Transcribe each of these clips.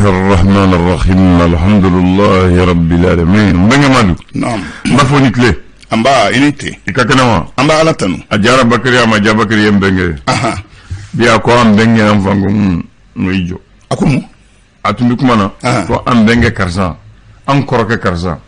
الرحمن الرحيم الحمد لله رب العالمين n bɛnkɛ Madu. Naam. N b'a fɔ ni tile. Nba, i ni tile. I ka kɛnɛ wa? An bɛ Ala tanu. A diyara Bakari, a ma diya Bakari ye, n bɛnkɛ. Bi a ko an bɛnkɛ, an fa, ko n ko i jɔ. A ko mun? A tun bɛ kuma na ko an bɛnkɛ karisa, an kɔrɔkɛ karisa.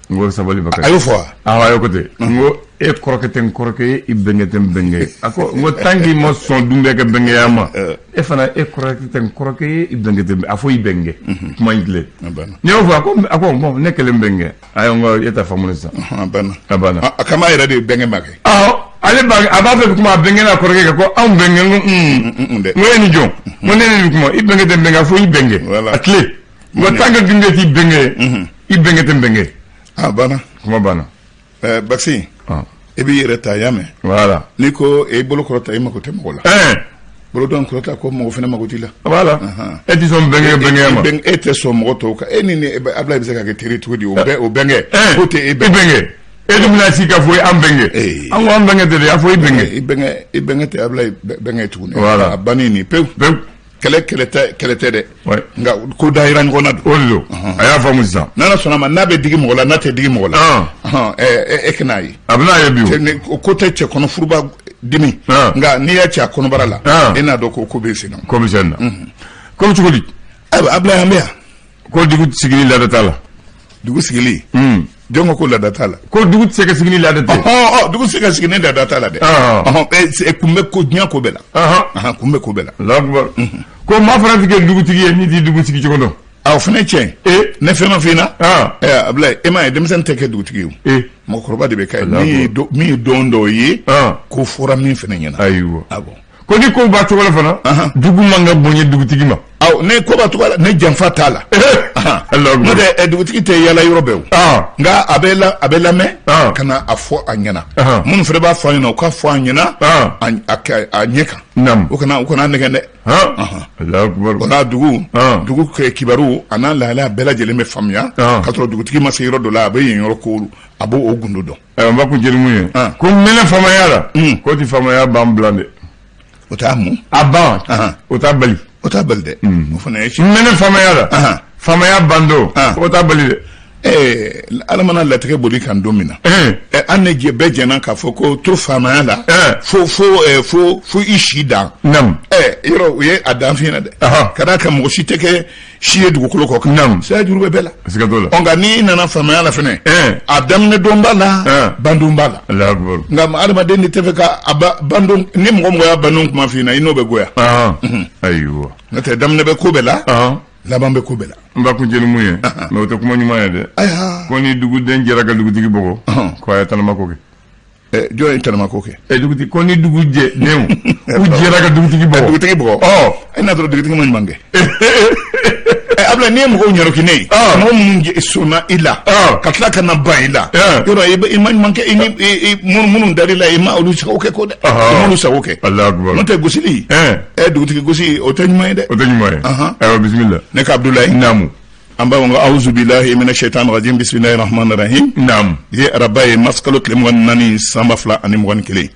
N ko sabali Bakari. A y'o fɔ wa? Awɔ, a y'o ko ten. N ko e kɔrɔkɛ tɛ n kɔrɔkɛ ye, i bɛnkɛ tɛ n bɛnkɛ ye. A ko, n ko tant que i ma sɔn Dunbiya ka bɛnkɛya ma, e fana, e kɔrɔkɛ tɛ n kɔrɔkɛ ye, i bɛnkɛ tɛ, a fɔ i bɛnkɛ. Kuma in tile. A banna. N y'o fɔ, a ko bon, ne kelen bɛnkɛ. Ayi, n ko e ta faamu sisan. A banna. A banna. A kan b'a yɛrɛ de bɛnkɛ ma kɛ. Awɔ, ale b'a, a b'a fɛ kuma a bɛnkɛ n'a kɔrɔkɛ kan ko anw bɛnkɛ. N ko un. Dɛ. N ko e ni jɔn? N ko ne ni kuma, i bɛnkɛ tɛ n bɛnkɛ, a fɔ i bɛnkɛ. Voilà. A tile. N ko tant que Dunbiya t'i bɛnkɛ ye, i bɛnkɛ tɛ n bɛnkɛ ye. A banna. Kuma banna. Ɛɛ Bakisi. E b'i yɛrɛ ta, y'a mɛn? Voilà. N'i ko e bolo kɔrɔta, e mako tɛ mɔgɔ la. Bolo dɔn kɔrɔta ko mɔgɔ fana mako t'i la. Voilà. E tɛ sɔn bɛnkɛ bɛnkɛ ma. E tɛ sɔn mɔgɔ tɔw kan. E ni Ablaye bɛ se ka kɛ teri cogo di? O bɛn o bɛnkɛ. K'o tɛ e bɛnkɛ. bɛnkɛ. E dun bɛna sigi k'a fɔ an bɛnkɛ. An ko an bɛnkɛ tɛ dɛ, a fɔ i bɛnkɛ. I bɛnkɛ tɛ Ablaye bɛnkɛ tuguni. Voilà. A banni nin pewu. Pewu. Kɛlɛ tɛ dɛ. Nka ko dahira ɲɔgɔn na don. O de don. A y'a faamu sisan. N'Ala sɔnna ma, n'a bɛ digi mɔgɔ la, n'a tɛ digi mɔgɔ la. E kana ye. A bɛna ye bi o. Ko tɛ cɛ kɔnɔ furuba dimi. Nka n'i y'a cɛ a kɔnɔbara la, e n'a dɔn ko ko bɛ sen na. Ko bɛ sen na. Ko bɛ cogo di? Ayiwa Ablaye, an bɛ yan. Ko dugu sigili laada t'a la. Dugu sigili. Jɔn ko laada t'a la? Ko dugu tɛ se ka sigi ni laada tɛ. Dugu tɛ se ka sigi ni laada t'a la dɛ. Kun bɛ ko diɲɛ ko bɛɛ la. Kun bɛ ko bɛɛ la. Allahu akbar. Ko maa fana tɛ kɛ dugutigi ye n'i t'i dugu sigi cogo dɔn. A o fana ye tiɲɛ ye. Ne fɛn ma f'i ɲɛna. Ablaye, e m'a ye, denmisɛnnin tɛ kɛ dugutigi ye o. Mɔgɔkɔrɔba de bɛ kɛ ye. Min ye don dɔ ye. Ko fɔra min fana ɲɛna. Ayiwa. Awɔ. Ko ni ko b'a cogo la fana, dugu man ka bonya dugutigi ma. Awɔ, ne ko b'a cogo la, ne janfa t'a la. N'o tɛ, dugutigi tɛ yala yɔrɔ bɛɛ o. Nka a bɛ lamɛn ka na a fɔ a ɲɛna. Minnu fana b'a fɔ a ɲɛna, u ka fɔ a ɲɛna a ɲɛ kan. U kana nɛgɛn dɛ. O la dugu kibaru a n'a lahalaya bɛɛ lajɛlen bɛ faamuya. K'a sɔrɔ dugutigi ma se yɔrɔ dɔ la, a bɛ yen yɔrɔ ko, a b'o gundo dɔn. N b'a kun jeli mun ye. Ko mɛnɛ faamaya la. Ko ti faamaya ban bilan dɛ. O t'a mun? A ban. O t'a bali. O t'a bali dɛ. O fana ye. Mɛnɛ faamaya la. Faamaya ban don. O t'a bali dɛ. Ala mana latigɛ boli kan don min na, an ne bɛɛ jɛnna k'a fɔ ko to faamaya la fo fo fo fo i si dan. Yɔrɔ u ye a dan f'i ɲɛna dɛ. Ka d'a kan mɔgɔ si tɛ kɛ si ye dugukolo kɔ kan. Saya juru bɛ bɛɛ la. Siga t'o la. Nka n'i nana faamaya la fɛnɛ, a daminɛ don b'a la, bandon b'a la. Nka adamaden de tɛ fɛ ka a bandon, ni mɔgɔ mɔgɔ y'a bandon kuma f'i ɲɛna, i n'o bɛ goya. Ayiwa. N'o tɛ, daminɛ bɛ ko bɛɛ la, laban bɛ ko bɛɛ la. N b'a kun jeli mun ye, mais o tɛ kuma ɲuman ye dɛ. Ko ni duguden jɛra ka dugutigi bugɔ, ko a ye tanama ko kɛ. Jɔn ye tanama ko kɛ? Dugutigi ko ni dugu jɛ denw u jɛra ka dugutigi bugɔ. Dugutigi bugɔ. E n'a sɔrɔ dugutigi ma ɲuman kɛ. Abulaye, n'i ye mɔgɔw ɲɔrɔki ne ye, mɔgɔ minnu sɔnna i la, ka tila ka na ban i la, yɔrɔ i ma ɲuman kɛ. I ni minnu dar'i la, i ma olu sago kɛ ko dɛ, i ma olu sago kɛ. N'o tɛ, gosili, dugutigi gosi, o tɛ ɲuman ye dɛ. O tɛ ɲuman ye. Ayiwa, bisimila. Ne ka Abudulayi. Naamu. An b'a fɔ ko awuzu bilahi mina shaitan rajim, bisimilahi rahmani rahim. Ye araba ye, mars kalo tile 24, san 2021.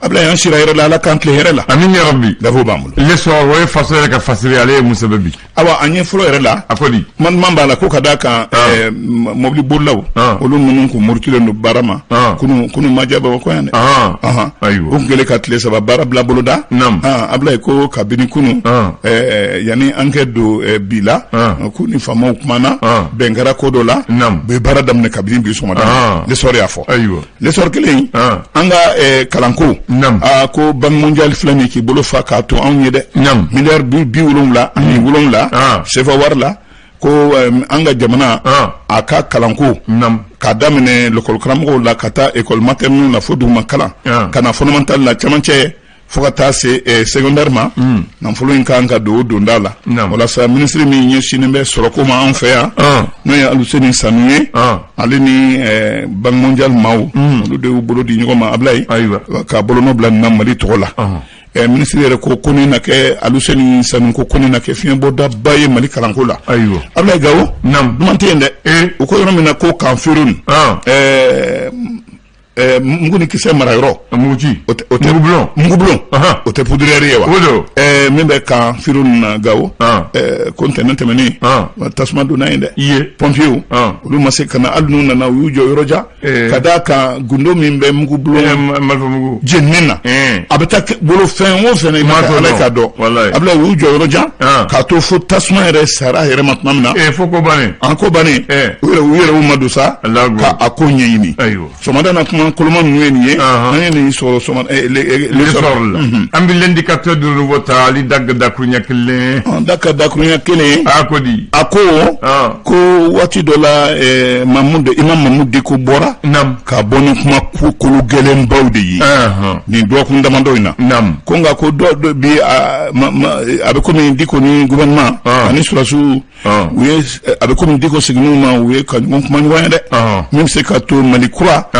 Abulayi, an sira hɛrɛ la, Ala k'an tile hɛrɛ la. Amin ya rabbi. Gafew b'an bolo. L'essor, o ye faso yɛrɛ ka fasiri, ale ye mun sɛbɛn bi? Awa, an ye fɔlɔ yɛrɛ la. A ko di? Kuma duman b'a la ko ka d'a kan mobili bolilaw, olu minnu kun murutilen don baara ma kunu, ma diya Bamakɔ yan dɛ. Ayiwa. U kun kɛlen ka tile 3 baara bila boloda. Abulayi, ko kabini kunu, yanni an kɛ don bi la, ko ni faamaw kumana, bɛn kɛra ko dɔ la, u bɛ baara daminɛ kabini bi sɔgɔmada. L'essor y'a fɔ. L'essor kelen, an ka kalanko, ko Banque mondiale filɛ nin k'i bolo fa k'a to anw ye dɛ, miliyari 77 CFA wari la, ko an ka jamana a ka kalanko, k'a daminɛ lekɔli karamɔgɔw la ka taa école maternelle la fo duguma kalan, ka na fondamental la, camancɛ, fo ka taa se secondaire ma, nafolo in kan ka don o donda la. Walasa minisiri min ɲɛsinnen bɛ sɔrɔko ma anw fɛ yan, n'o ye Aluseni Sanu ye, ale ni Banque mondiale maaw, olu de y'u bolo di ɲɔgɔn ma, Abulayi, ka bolonɔ bila nin na Mali tɔgɔ la. Minisiri yɛrɛ ko nin na kɛ, Aluseni Sanu ko nin na kɛ fiɲɛbɔdaba ye Mali kalanko la. Abulayi, Gawo, duman tɛ yen dɛ. U ko yɔrɔ min na ko camp Feroun. Mugu ni kisɛ mara yɔrɔ muguci o tɛ mugubulon mugubulon o tɛ poudrière ye wa o don min bɛ camp Firo na Gawo ko ntɛnɛn tɛmɛnen tasuma donna yen dɛ i ye pompiers olu ma se ka na hali n'u nana u y'u jɔ yɔrɔ jan ka d'a kan gundo min bɛ mugubulon marifamugu jeninen na a bɛ taa bolo fɛn o fɛn na i ma ala k'a dɔn Abulayi u y'u jɔ yɔrɔ jan k'a to fo tasuma yɛrɛ sara a yɛrɛ ma tuma min na fo ko bannen an ko bannen u yɛrɛ u ma don sa ka a ko ɲɛɲini sɔgɔmada na kuma koloma ninnu ye nin ye an ye nin sɔrɔ sɔgɔma l'essor la an bɛ l'indicateur du renouveau ta ali dag dakuruɲɛ kelen da ka dakuruɲɛ kelen a ko di a ko ko waati dɔ la Mamudu Imam Mamudu Diko bɔra ka bɔ ni kuma kolo gɛlɛnbaw de ye nin dɔgɔkun damadɔ in na ko nka ko dɔ bi a bɛ komi Diko ni gouvernement ani sɔrɔdasiw u ye a bɛ komi Diko seginn'u ma u ye ka ɲɔgɔn kuma ɲɔgɔn ye dɛ min bɛ se ka to Mali kura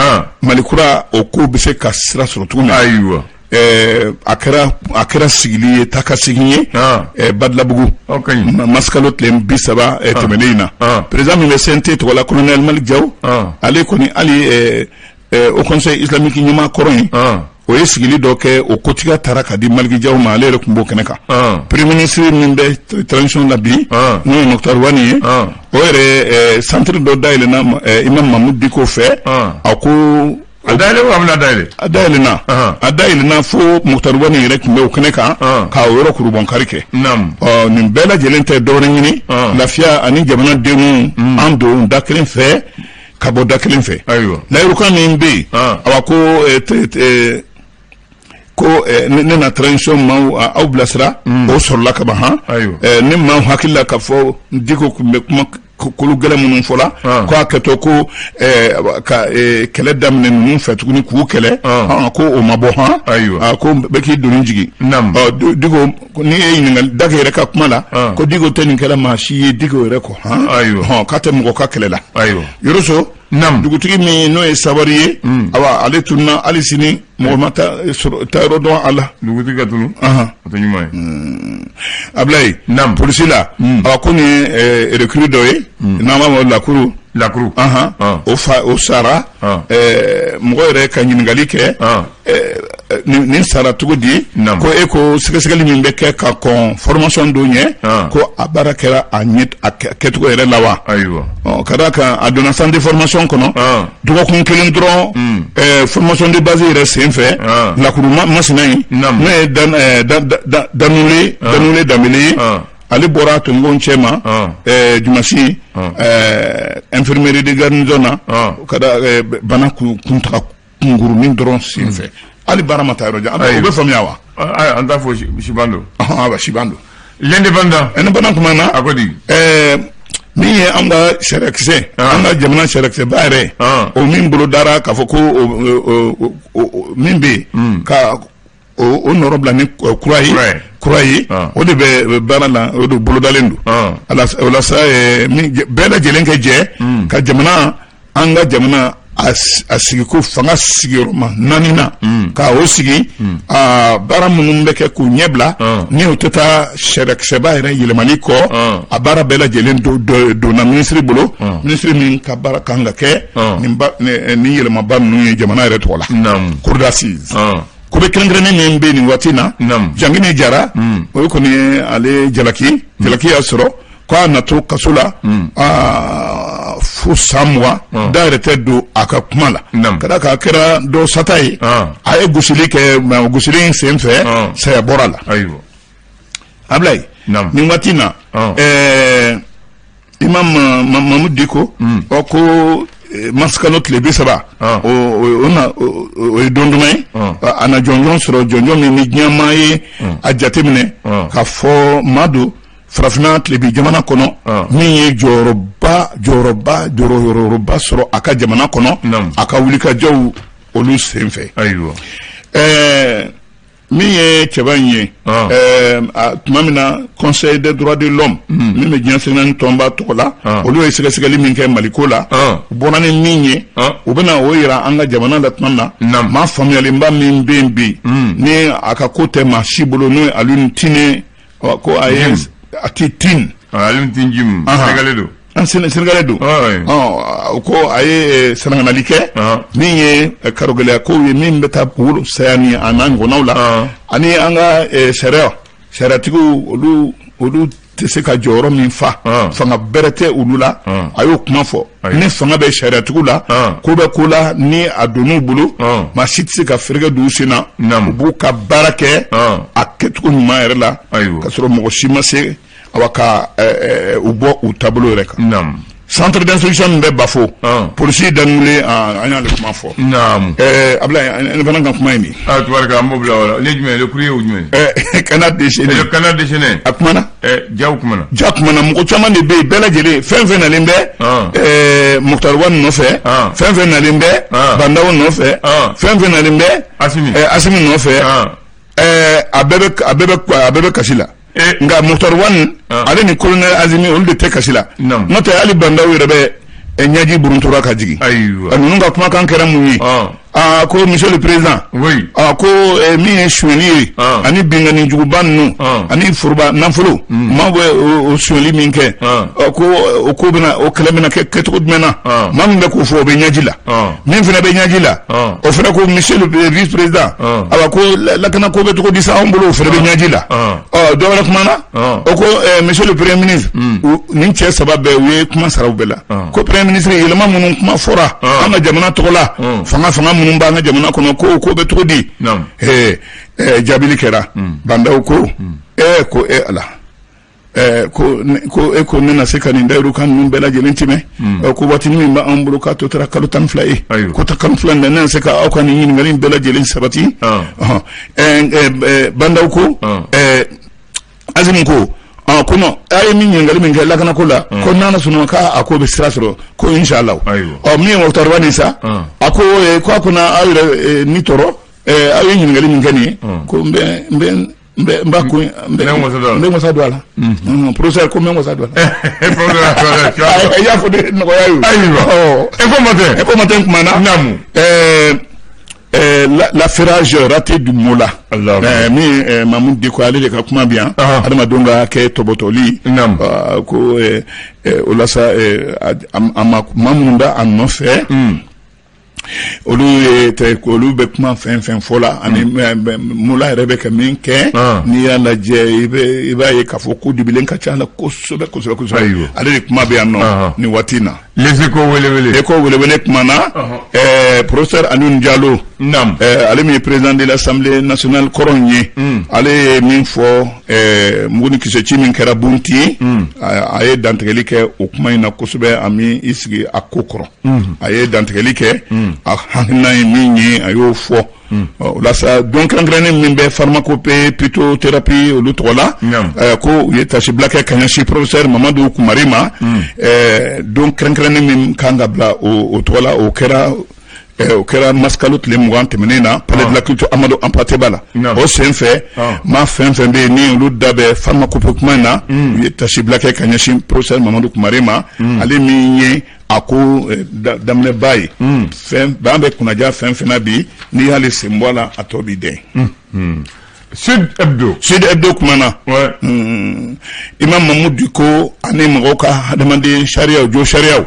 Mali kura o ko bɛ se ka sira sɔrɔ cogo min ayiwa a kɛra sigili ye taa ka segin ye Badalabugu marisikalo tile 30 tɛmɛnen in na président min bɛ CNT tɔgɔ la colonel Malick Diaw ale kɔni hali Haut Conseil islamique ɲɛmaa kɔrɔ in o ye sigili dɔ kɛ o kotigiya taara ka di Malick Diaw ma ale yɛrɛ tun b'o kɛnɛ kan premier ministre min bɛ transition la bi n'o ye Moctar Ouane ye o yɛrɛ centre dɔ dayɛlɛnna Imam Mamudu Diko fɛ a ko a dayɛlɛ wa a bɛna dayɛlɛ a dayɛlɛnna a dayɛlɛnna fo Moctar Ouane yɛrɛ tun bɛ o kɛnɛ kan k'a yɔrɔ kurubɔnkari kɛ nin bɛɛ lajɛlen tɛ dɔwɛrɛ ɲini lafiya ani jamanadenw an don da kelen fɛ ka bɔ da kelen fɛ layirukan min bɛ yen awa ko ko ne na transition maaw aw bilasira o sɔrɔla ka ban han ni maaw hakili la k'a fɔ Diko tun bɛ kuma kolo gɛlɛn minnu fɔla ko a kɛtɔ ko ka kɛlɛ daminɛ ninnu fɛ tuguni k'u kɛlɛ ko o ma bɔ han ko bɛɛ k'i doni jigin Diko n'i ye ɲininkali Dake yɛrɛ ka kuma la ko Diko tɛ nin kɛla maa si ye Diko yɛrɛ kɔ han k'a tɛ mɔgɔ ka kɛlɛ la Yɔrɔso dugutigi min n'o ye Sabari ye awa ale tununna hali sini mɔgɔ ma taa yɔrɔ dɔn a la dugutigi ka tunun o tɛ ɲuman ye Abulayi polisi la awa ko nin ye recrue dɔ ye n'an b'a ma lakuru lakuru o fa o sara mɔgɔ yɛrɛ ka ɲininkali kɛ nin sara cogo di ko e ko sɛgɛsɛgɛli min bɛ kɛ ka kɔn formation don ɲɛ ko a baara kɛra a ɲɛ a kɛcogo yɛrɛ la wa ka d'a kan a donna centre de formation kɔnɔ dɔgɔkun kelen dɔrɔn formation de base yɛrɛ sen fɛ lakuru masina in n'o ye Danule Danule Danbele ye ale bɔra a tɔɲɔgɔnw cɛ ma dimanche infirmerie de garnison na ka da bana kuntaga kunkurunin dɔrɔn sen fɛ hali baara ma taa yɔrɔ jan o bɛ faamuya wa an t'a fɔ siban don awa siban don l'indépendant indépendant tuma na a ko di min ye an ka sariyakisɛ an ka jamana sariyakisɛba yɛrɛ o min bolo dara k'a fɔ ko min bɛ yen ka o nɔrɔ bila ni kura ye kura ye o de bɛ baara la o de bolodalen don o la sa bɛɛ lajɛlen kɛ jɛ ka jamana an ka jamana a sigi ko fanga sigiyɔrɔma naani na ka o sigi a baara minnu bɛ kɛ k'u ɲɛ bila ni o tɛ taa sariyakisɛba yɛrɛ yɛlɛmali kɔ a baara bɛɛ lajɛlen donna minisiri bolo minisiri min ka baara kan ka kɛ nin yɛlɛmaba ninnu ye jamana yɛrɛ tɔgɔ la cour d'assises ko bɛ kɛrɛnkɛrɛnnen min bɛ nin waati na Jangine Jara o ye kɔni ye ale jalaki jalaki y'a sɔrɔ k'a na to kaso la fo san 20 da yɛrɛ tɛ don a ka kuma la ka d'a kan a kɛra dɔ sata ye a ye gosili kɛ mais gosili in sen fɛ saya bɔra a la Abulayi nin waati na Imam Mamudu Diko ɔ ko marisikalo tile 30 o ye don duman ye a na jɔnjɔn sɔrɔ jɔnjɔn min ni diɲɛmaa ye a jateminɛ k'a fɔ maa don farafinna tilebin jamana kɔnɔ min ye jɔyɔrɔba jɔyɔrɔba jɔyɔrɔba sɔrɔ a ka jamana kɔnɔ a ka wulikajɔw olu senfɛ ayiwa min ye cɛba in ye tuma min na conseil des droits de l'homme min bɛ diɲɛ seleke naani tɔnba tɔgɔ la olu ye sɛgɛsɛgɛli min kɛ maliko la u bɔra ni min ye u bɛna o yira an ka jamana la tuma min na maa faamuyalenba min bɛ yen bi ni a ka ko tɛ maa si bolo n'o ye Alioune Tine ko a ye a ti Tine Alioune Tine Jim Sénégalais don. An Sénégalais don. O ko a ye sanaganali kɛ min ye karogɛlɛya kow ye min bɛ taa wolo saya ni a n'a ɲɔgɔnnaw la, ani an ka sariyatigiw, olu tɛ se ka jɔyɔrɔ min fa, fanga bɛrɛ tɛ olu la. A y'o kuma fɔ. Ni fanga bɛ sariyatigiw la, ko bɛ ko la, ni a donn'u bolo, maa si tɛ se ka fereke don u sen na. U b'u ka baara kɛ a kɛcogo ɲuman yɛrɛ la, ka sɔrɔ mɔgɔ si ma se awa ka u bɔ u taabolo yɛrɛ kan. Centre d'instruction min bɛ Bafo, polisi danugulen, an y'ale kuma fɔ. Ablaye, ne fana ka kuma ye nin. Ah, tubarika, an b'o bila o la. Ne jumɛn, le courrier ou jumɛn? Canard déchaîné. Le Canard déchaîné. A kumana. Jaw kumana. Ja kumana. Mɔgɔ caman de bɛ yen, bɛɛ lajɛlen, fɛn fɛn nalen bɛ Moctar Ouane nɔfɛ, fɛn fɛn nalen bɛ Bah N'Daw nɔfɛ, fɛn fɛn nalen bɛ Assimi Assimi nɔfɛ, a bɛɛ bɛ kasi la. Nka Moctar Ouane, ale ni colonel Assimi, olu de tɛ kasi la. N'o tɛ, hali Bah N'Daw yɛrɛ bɛ ɲɛji buruntura ka jigin. Ninnu ka kumakan kɛra mun ye? Aa, ko monsieur le président, aa, ko min ye sonyɛli ye ani binkanni juguba ninnu ani foroba nafolo, maa bɛ o sonyɛli min kɛ, ko o ko bɛna, o kɛlɛ bɛna kɛ kɛcogo jumɛn na? Maa min bɛ k'o fɔ, o bɛ ɲɛji la. Min fana bɛ ɲɛji la, o fana ko monsieur le vice président, awa, ko lakana ko bɛ cogo di sa anw bolo? O fana bɛ ɲɛji la. Ɔ, dɔ wɛrɛ kumana, o ko monsieur le premier ministre. Nin cɛ saba bɛɛ, u ye kuma sara u bɛɛ la ko premier ministre, yɛlɛma minnu kuma fɔra an ka jamana tɔgɔ la, fanga minnu b'an ka jamana kɔnɔ, ko bɛ cogo di? Jaabili kɛra. Bah N'Daw ko ko e Ala, ko e ko ne na se ka nin dayiru kan ninnu bɛɛ lajɛlen tɛmɛ, ko waati min b'an bolo k'a to taara kalo 12 ye, ko ta kalo 2 ne na se ka aw ka nin ɲininkali in bɛɛ lajɛlen sabati. Bah N'Daw ko, Assimi ko, ko non, a ye min ɲininkali min kɛ lakanako la, ko n'Ala sɔnna k'a a ko bɛ sira sɔrɔ, ko inshallah. Ɔ, min ye Moctar Ouane sa, a ko ko a ko aw yɛrɛ ni tɔɔrɔ, aw ye ɲininkali min kɛ nin ye, ko n bɛ n bɛ n bɛ n b'a ko n bɛ n wasa don a la. Professeur ko n bɛ n wasa don a la. I y'a fɔ de nɔgɔya ye. Ayiwa, Eco Matin. Eco Matin kumana. L'affairage raté du Mollah. Min Mahmoud Dicko, ale de ka kuma bi yan, adamadenw ka hakɛ tɔbɔtɔli, ko o la sa, a ma maa minnu bɛ a nɔfɛ, olu ye tɛ, olu bɛ kuma fɛn fɛn fɔ la, ani Mollah yɛrɛ bɛ ka min kɛ, n'i y'a lajɛ, i b'a ye k'a fɔ ko dibilen ka ca la kosɛbɛ kosɛbɛ kosɛbɛ. Ale de kuma bɛ yan nɔ nin waati in na. Les Échos welewele. Échos welewele kumana. Professeur Alioune Diallo, ale min ye président de l'Assemblée nationale kɔrɔ in ye, ale ye min fɔ, mugu ni kisɛ ci min kɛra Bounti, a ye dantigɛli kɛ o kuma in na kosɛbɛ. A min i sigi a ko kɔrɔ, a ye dantigɛli kɛ, a hakilina ye min ye, a y'o fɔ. O la sa, don kɛrɛnkɛrɛnnen min bɛ pharmacopée phytothérapie olu tɔgɔ la, ko u ye tasibila kɛ ka ɲɛsin professeur Mamadou Kumari ma. Don kɛrɛnkɛrɛnnen min kan ka bila o tɔgɔ la, o kɛra masikalo tile 20 tɛmɛnen na, palais de la culture Amadou Hampâté Bâ la. O sen fɛ, maa fɛn fɛn bɛ yen ni olu da bɛ pharmacopée kuma in na, u ye tasibila kɛ ka ɲɛsin professeur Mamadou Kumari ma, ale min ye a ko daminɛba ye. Fɛn an bɛ kunnaja fɛn fɛn na bi, n'i y'ale sen bɔ a la, a tɔ b'i dɛn. Sud Hebdo. Sud Hebdo kumana. Imam Mahmoud Dicko ani mɔgɔw ka hadamaden sariyaw, jo sariyaw.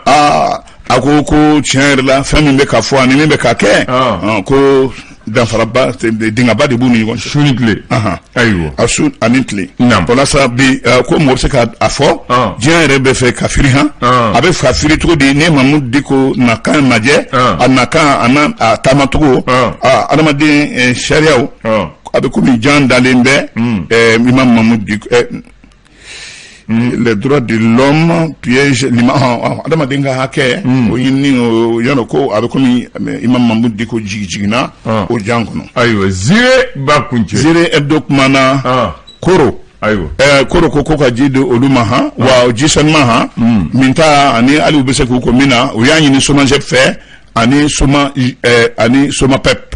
Aa, a ko ko tiɲɛ yɛrɛ la, fɛn min bɛ ka fɔ ani min bɛ ka kɛ, ko danfaraba, dingaba de b'u ni ɲɔgɔn cɛ. Su ni tile. Ayiwa. A su ani tile. O la sa, bi ko mɔgɔ bɛ se ka a fɔ diɲɛ yɛrɛ bɛ fɛ ka firi han, a bɛ ka firi cogo di? Ni Mahmoud Dicko nakan lajɛ, a nakan a n'a a taamacogo, adamaden sariyaw, a bɛ komi jan dalen bɛ Imam Mahmoud Dicko, les droits de l'homme piège adamaden ka hakɛ o ɲinini o yɔrɔ, ko a bɛ komi Imam Mahmoud Dicko jigi jiginna o jan kɔnɔ. Ayiwa, Zié b'a kuncɛ. Zié Hebdo kumana Koro. Koro ko ka ji di olu ma han, wa ji sanuman han, minta ani hali u bɛ se k'u ko min na. U y'a ɲini SOMAGEP fɛ ani Soma ani SOMAPEP,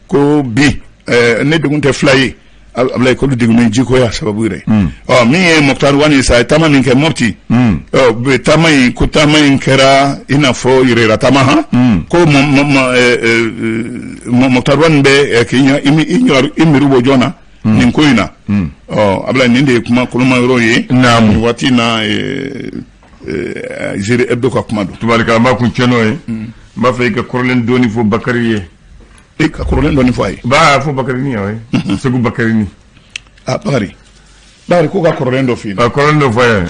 ko bi ne degun tɛ fila ye, Abulayi, k'olu degunnen jiko y'a sababu yɛrɛ. Ɔ, min ye Moctar Ouane sa, a ye taama min kɛ Mopti, ɔ, taama in, ko taama in kɛra i n'a fɔ yɛrɛ taama han, ko Moctar Ouane bɛ k'i i miiri bɔ jɔn na nin ko in na. Ɔ, Abulayi, nin de ye kuma koloma yɔrɔ ye nin waati in na. Algérie Hebdo ka kuma don. Tubarikala, n b'a kun cɛ n'o ye. N b'a fɛ i ka kɔrɔlen dɔɔni fɔ Bakari ye. E ka kɔrɔlen dɔɔni fɔ a ye. B'a fɔ Bakari ni o ye Segu Bakari ni. Ah, Bakari, Bakari ko ka kɔrɔlen dɔ f'i ye. Ka kɔrɔlen dɔ fɔ a ye.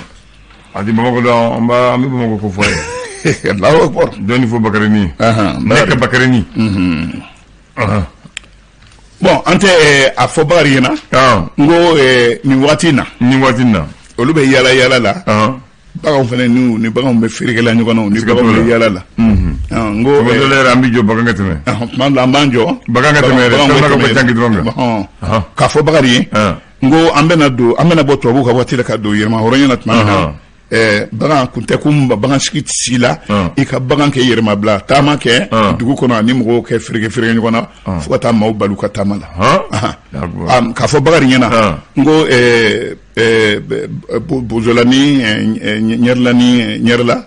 A ti Bamakɔ dɔn, an bɛ Bamakɔ ko fɔ a ye. Allahu akbar. Dɔɔni fɔ Bakari ni. Ne ka Bakari ni. Bon, an tɛ a fɔ Bakari ɲɛna. N ko nin waati in na. Nin waati in na. Olu bɛ yaala yaala la. Baganw fana ni baganw bɛ feerekɛla ɲɔgɔn na, ni baganw bɛ yaala la. N ko tuma dɔ la yɛrɛ, an bɛ jɔ bagan ka tɛmɛ. Tuma dɔ la, an b'an jɔ. Bagan ka tɛmɛ yɛrɛ, bagan ka ca dɔrɔn kan. K'a fɔ Bakari ye, n ko an bɛna don, an bɛna bɔ tubabuw ka waati la ka don yɛrɛma hɔrɔnya la tuma min na. Bagan kun tɛ ko bagan sigi si la, i ka bagan kɛ yɛrɛmabila taama kɛ dugu kɔnɔ ani mɔgɔw kɛ fereke fereke ɲɔgɔn na fo ka taa maaw bali u ka taama la. K'a fɔ Bakari ɲɛna, n ko Bozola ni Ɲɛrila ni Ɲɛrila,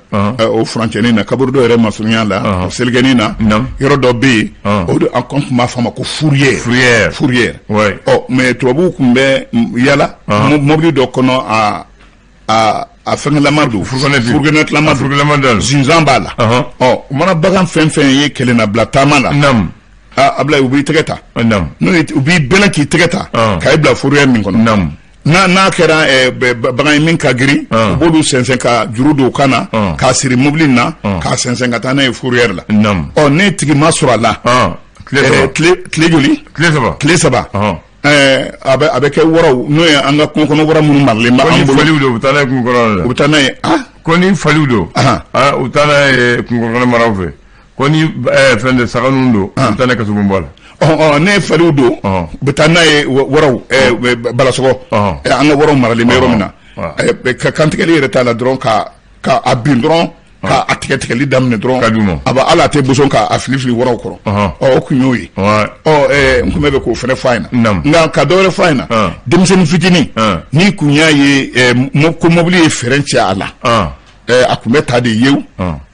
o furancɛnin na, kaburudo yɛrɛ masurunya la, o selikɛnin na, yɔrɔ dɔ bɛ yen, o de an tun b'a fɔ a ma ko fourrière. Fourrière. Fourrière. Ɔ, mais tubabuw tun bɛ yala mobili dɔ kɔnɔ, a fɛngɛlama don, fourgonnette lama don, zinzan b'a la. Ɔ, u mana bagan fɛn fɛn ye kelennabila taama la, Abulayi, u b'i tɛgɛ ta, n'o ye u b'i bɛlɛn k'i tɛgɛ ta k'a bila fourrière min kɔnɔ. N'a kɛra bagan ye min ka girin, u b'olu sɛnsɛn ka juru don u kan na k'a siri mobili in na k'a sɛnsɛn ka taa n'a ye fourrière la. Ɔ, ne tigi ma sɔrɔ a la. Tile joli? Tile 3. Tile 3. A bɛ kɛ waraw, n'o ye an ka kungo kɔnɔ wara minnu maralen bɛ an bolo. Faliw don, u bɛ taa n'a ye kungo kɔnɔ la. U bɛ taa n'a ye. Ko ni faliw don, u bɛ taa n'a ye kungo kɔnɔ maraw fɛ. Ko ni fɛn de saga ninnu don, u bɛ taa n'a ye kasobonba la. Ɔ, ne faliw don, u bɛ taa n'a ye waraw Balasɔgɔ, an ka waraw maralen bɛ yɔrɔ min na. Ka kantigɛli yɛrɛ t'a la dɔrɔn, ka a bin dɔrɔn, ka a tigɛ tigɛli daminɛ dɔrɔn. Ka d'u ma. A b'a hali a tɛ boson k'a fili fili waraw kɔrɔ. Ɔ, o kun y'o ye. Ɔ, n kun bɛ k'o fana fɔ a ɲɛna. Nka ka dɔ wɛrɛ fɔ a ɲɛna, denmisɛnnin fitinin, n'i kun y'a ye ko mobili ye frein cɛ a la, a kun bɛ ta de yewu.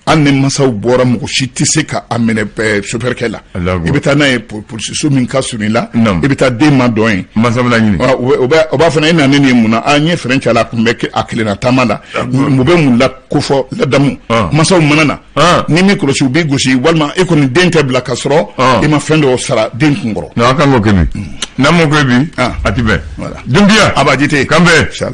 Hali ni masaw bɔra, mɔgɔ si tɛ se ka a minɛ sofɛrikɛ la. I bɛ taa n'a ye polisiso min ka surun i la, i bɛ taa den ma dɔn yen. Masa bɛna ɲini. O b'a fɔ e nana nin ye mun na? A, n ye frein cɛ a la, a kun bɛ a kelenna taama la. Mun bɛ mun la kofɔ ladamu? Masaw mana na, ni min kɔlɔsi, u b'i gosi, walima e kɔni den tɛ bila ka sɔrɔ i ma fɛn dɔw sara den kun kɔrɔ. Non, an kan k'o kɛ bi. N'an m'o kɛ bi, a ti bɛn. Dunbiya. Abajite. Kan bɛn. Inshallah.